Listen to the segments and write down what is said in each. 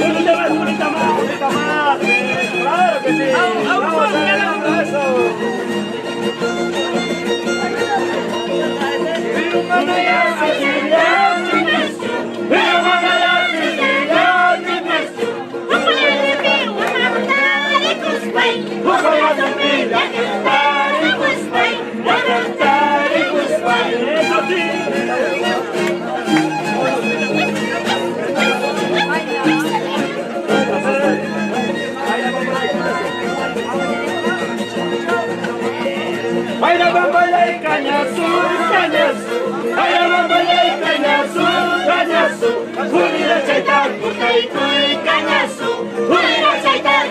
Unita más, unita más, unita más. Claro que sí. Vamos a ver el abrazo. Eso sí. Baila, baila y cañazo, cañazo. Baila, baila y cañazo, cañazo. Unida chaitar, y cañazo. Unida chaitar, y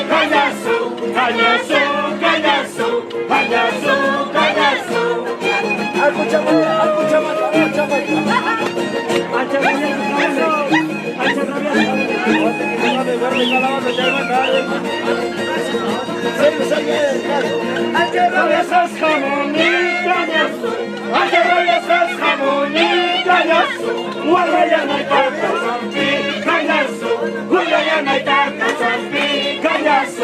cañazo. Cañazo, cañazo, cañazo, cañazo. Ancha jamón y cañazo, ancha jamón y cañazo, cañazo, cañazo, cañazo,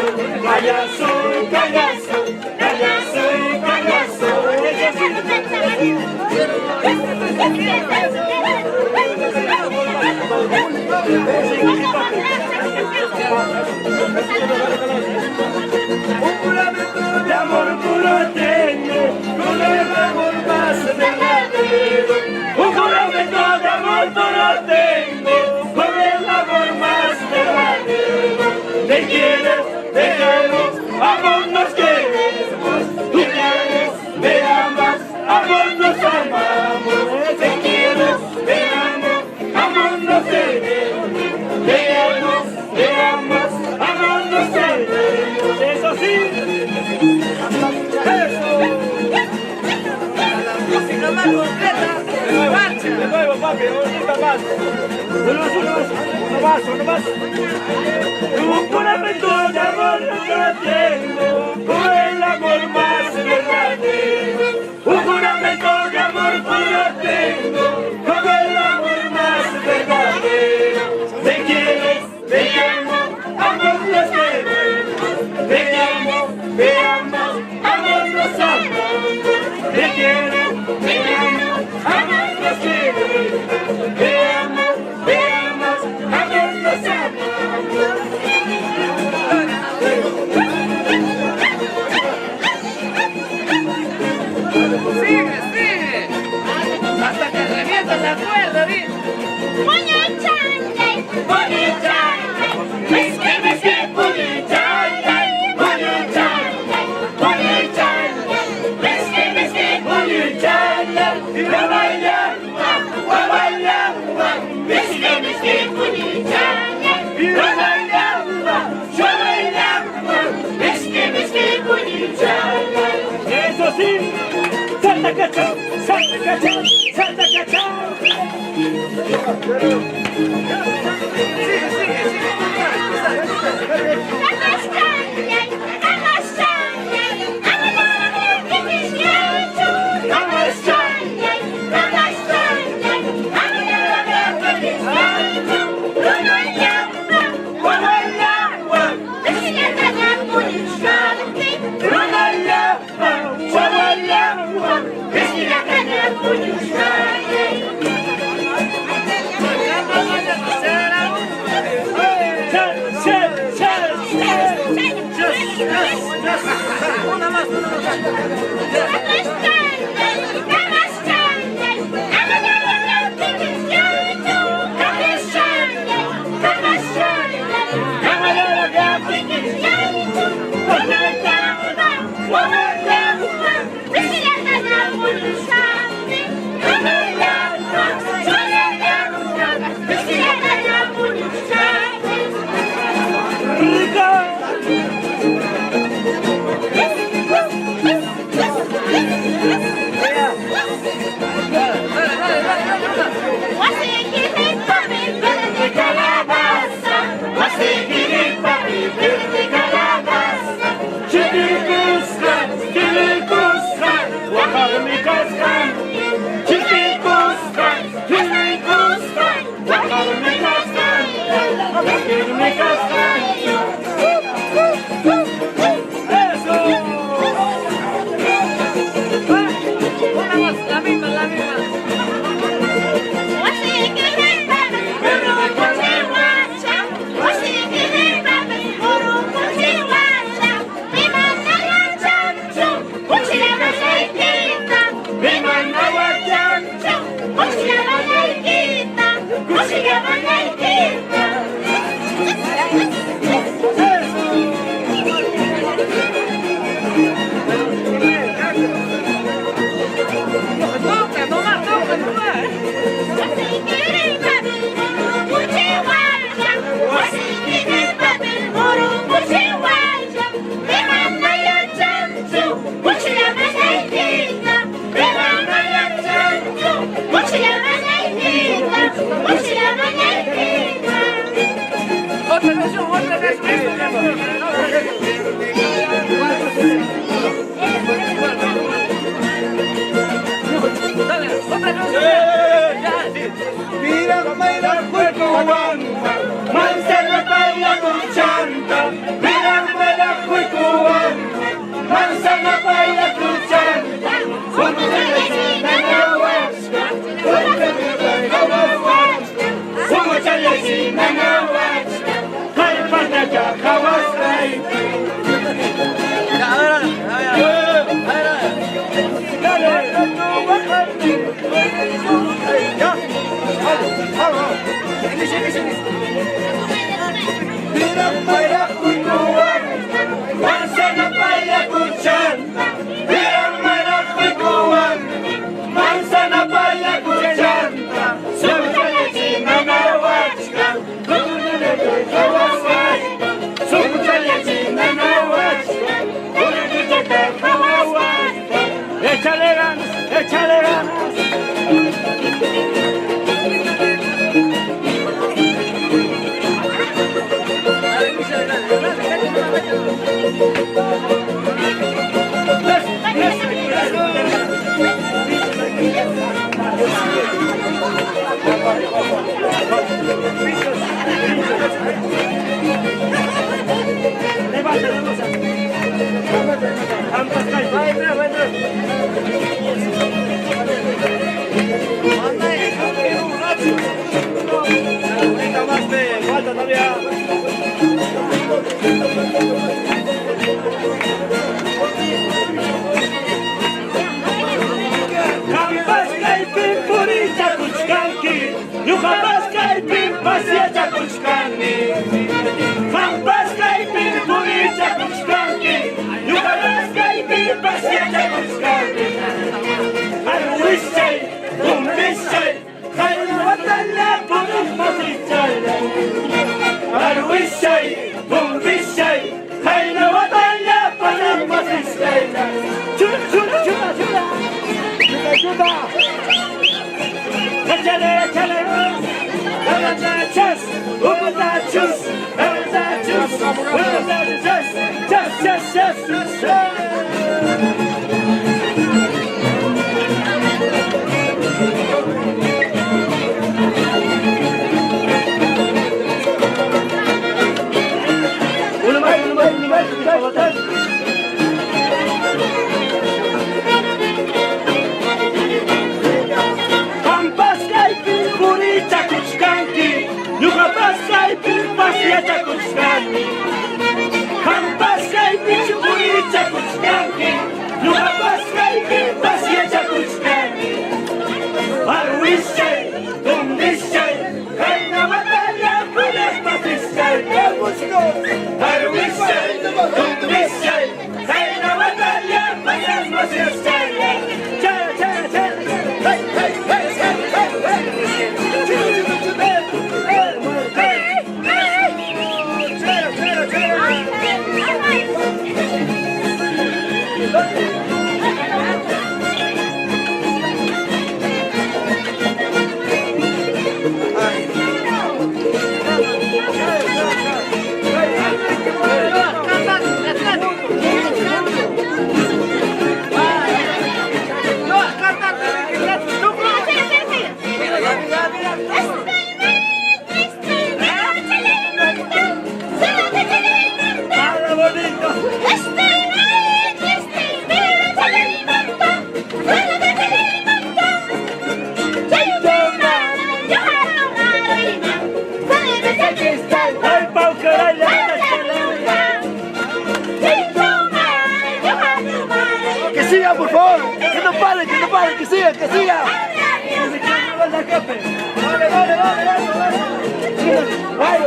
cañazo, cañazo, cañazo. Un juramento de amor puro tengo, con el amor más verdadero. Un juramento de amor puro tengo, con el amor más verdadero. Te quiero, te amo, amor nos queremos. Tú quieres, me amas, amor nos amamos. Te quiero, te amo, amor nos queremos. Te amo, te amas, amor nos queremos. Eso sí. Eso. La música más completa. Marcha. De nuevo, papi, unita más. Uno más, uno más, uno más, uno más. Un juramento de amor yo tengo, con el amor más verdadero. Un juramento de amor puro tengo, con el amor más verdadero. Te quiero, te amo, amor nos queremos. Te amo, te amo, amor nos amamos. Te quiero, te amo, amor nos queremos. Te amo, te amas, amor nos amamos. Sigue, sigue. Hasta que revienta la cuerda, di. Miski, miski, puñichay, puñichay, puñichay. Miski, miski, puñichay, miski, miski, puñichay, miski, miski, puñichay. Eso sí, salta cacho, salta cacho, salta cacho. Sigue, sigue, sigue. Una más, una más. Rica. Waqarmi kasqan, chispikusqan, chirikusqan. Waqarmi kasqan, llakirmi kasqan. ¡Eso! Una más, la misma, la misma. Toca, nomás, toca, nomás. Otra canción, otra canción. Dale, otra canción. Ya. Manzana paya kuchanta, mira kuikuan, manzana paya kuchanta, Ya, a ver, a ver, a ver. A ver, a ver. Manzana paya kuchanta, mira kuikuan, manzana paya kuchanta, Échale ganas, échale ganas. A ver, Michelle, dale, dale, dale, dale, dale. Levanta, levanta. Va a entrar, va a entrar. Una más, falta todavía. Qampas kaypi purichakuchkanki, ñuqapas kaypi pasyachakuchkani. Qampas kaypi purichakuchkanki, ñuqapas kaypi pasyachakuchkani. Arwishay, rumbishay, haywatalla puriqmasichay. Arwishay, rumbishay, haywatalla puriqmasichay. Chula, chula, chula, chula. Chuta, chuta. Échale, échale. Chas, chus, chus, chas, chas, chas, chas, chas. Uno más, uno más, uno más, uno más. Qampas kaypi purichakuchkanki, ñuqapas kaypi pasyachakuchkani. Qampas Que siga, que siga. Dale, dale, dale, dale, dale. Ay,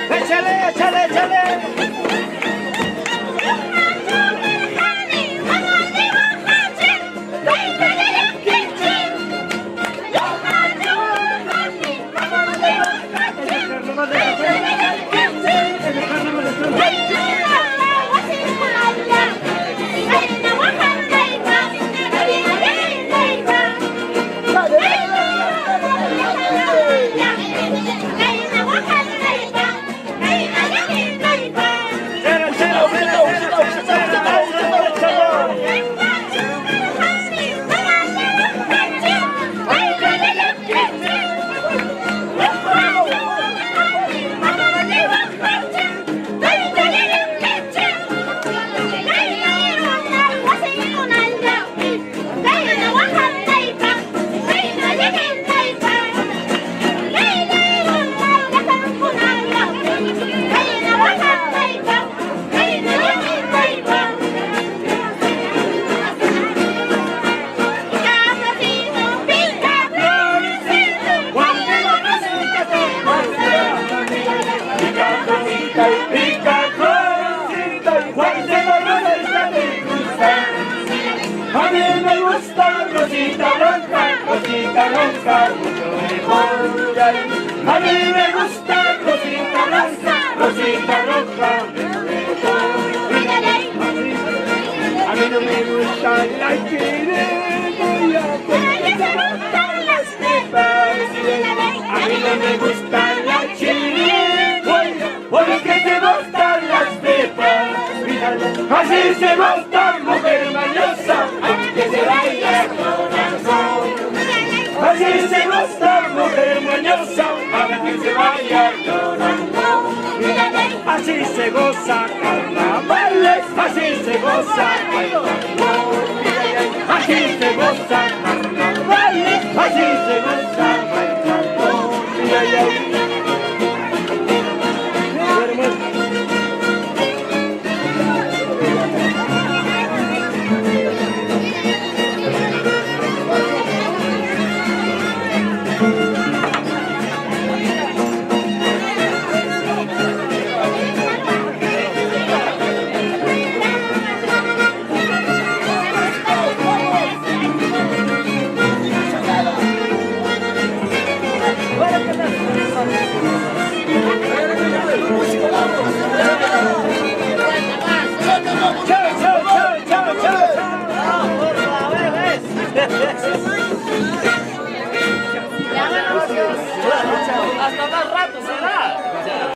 Échale, échale, échale. A mí me gusta Rosita Blanca, Rosita Blanca, mucho mejor. A mí me gusta Rosita Blanca, Rosita Roja, mucho mejor. A mí no me gusta la chirimoya, porque se gustan las pepas. A mí no me gusta la chirimoya, porque se gustan las pepas. Así se gusta, mujer mañosa, aunque se vaya llorando. Así se gusta, mujer mañosa, aunque se vaya llorando. Así se goza carnavales, así se goza bailando. Así se goza carnavales, así se goza bailando. Ay, ay. Chao, chao, chao, chao, chao. Hasta más rato será.